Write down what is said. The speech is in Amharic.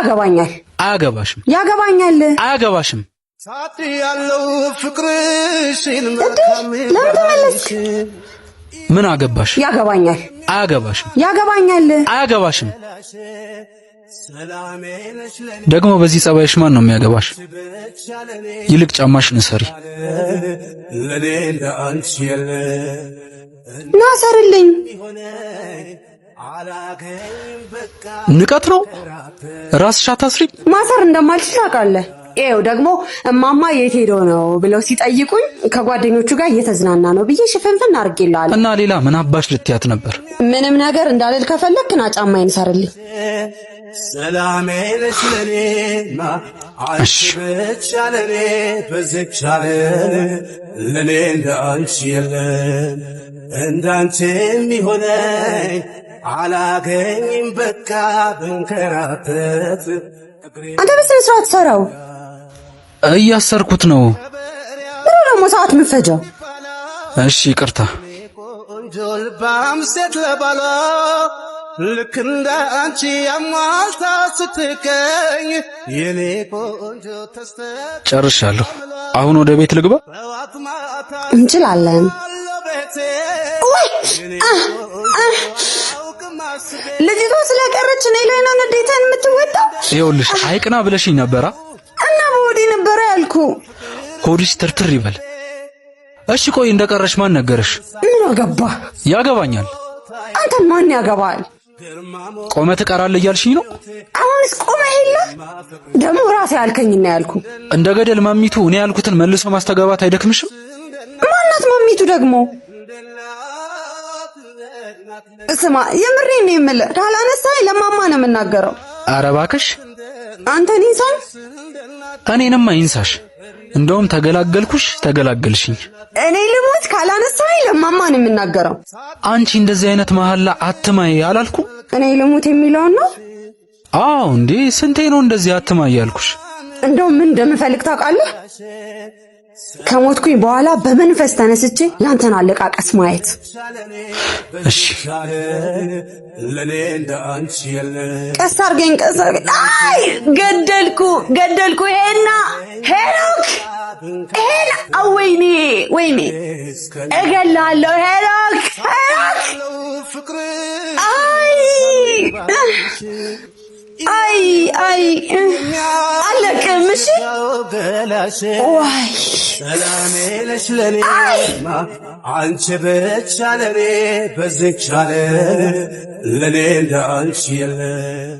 ያገባኛል። አያገባሽም። ያገባኛል። አያገባሽም። እንዴ ለምን ተመለስክ? ምን አገባሽ? ያገባኛል። አያገባሽም። ያገባኛል። አያገባሽም። ደግሞ በዚህ ጸባይሽ ማን ነው የሚያገባሽ? ይልቅ ጫማሽን እሰሪ። ና ሰርልኝ። ንቀት ነው። ራስሽ አታስሪም። ማሰር እንደማልችል ታውቃለህ። ይኸው ደግሞ እማማ የት ሄዶ ነው ብለው ሲጠይቁኝ ከጓደኞቹ ጋር እየተዝናና ነው ብዬ ሽፍንፍን አድርጌልሃለሁ። እና ሌላ ምን አባሽ ልትያት ነበር? ምንም ነገር እንዳልል ከፈለክ ና ጫማዬን ሰርልኝ። እሺ። ለኔ እንዳንቺ የለም እንዳንቺ የሚሆነኝ አላገኝም በቃ ብንከራተት። አንተ በስነ ስርዓት ሰራው። እያሰርኩት ነው። ምኑ ደግሞ ሰዓት የምፈጀው? እሺ ይቅርታ። ቆንጆ ልባም ሴት ለባሏ ልክ እንደ አንቺ ያሟልታ ስትገኝ የኔ ቆንጆ ተስተ ጨርሻለሁ። አሁን ወደ ቤት ልግባ። እንችላለን። ወይ ልጅቷ ስለቀረች እኔ ላይ ነው ንዴትህን የምትወጣው? ይኸውልሽ አይቅና ብለሽኝ ነበራ። እና በሆዴ ነበረ ያልኩ። ሆድሽ ትርትር ይበል። እሺ ቆይ እንደቀረሽ ማን ነገረሽ? ምን አገባ? ያገባኛል። አንተ ማን ያገባል? ቆመ ትቀራለህ እያልሽኝ ነው? አሁንስ ቆመ የለ ደግሞ ራሴ ያልከኝና ያልኩ። እንደ ገደል ማሚቱ እኔ ያልኩትን መልሶ ማስተጋባት አይደክምሽም? ማናት ማሚቱ ደግሞ? ስማ የምሬን ነው የምልህ፣ ካላነሳኝ ለማማ ነው የምናገረው። ኧረ እባክሽ። አንተን ይንሳኝ? እኔንማ ይንሳሽ። እንደውም ተገላገልኩሽ፣ ተገላገልሽኝ። እኔ ልሞት፣ ካላነሳኝ ለማማ ነው የምናገረው። አንቺ እንደዚህ አይነት መሐላ አትማይ አላልኩ? እኔ ልሙት የሚለውን ነው? አዎ እንዴ፣ ስንቴ ነው እንደዚህ አትማይ ያልኩሽ? እንደው ምን እንደምፈልግ ታውቃለህ? ከሞትኩኝ በኋላ በመንፈስ ተነስቼ ያንተን አለቃቀስ ማየት። እሺ። ቀስ አድርገኝ፣ ቀስ አድርገኝ። አይ ገደልኩ፣ ገደልኩ። ሄና ሄኖክ፣ ሄና፣ ወይኔ፣ ወይኔ፣ እገልሃለሁ። ሄኖክ፣ ሄኖክ፣ አይ አይ አይ፣ አለቅም። እሺ ዋይ። ሰላሜ ነሽ ለኔ አንቺ ብቻ ለኔ በዚች ዓለም ለኔ እንደ አንቺ የለም።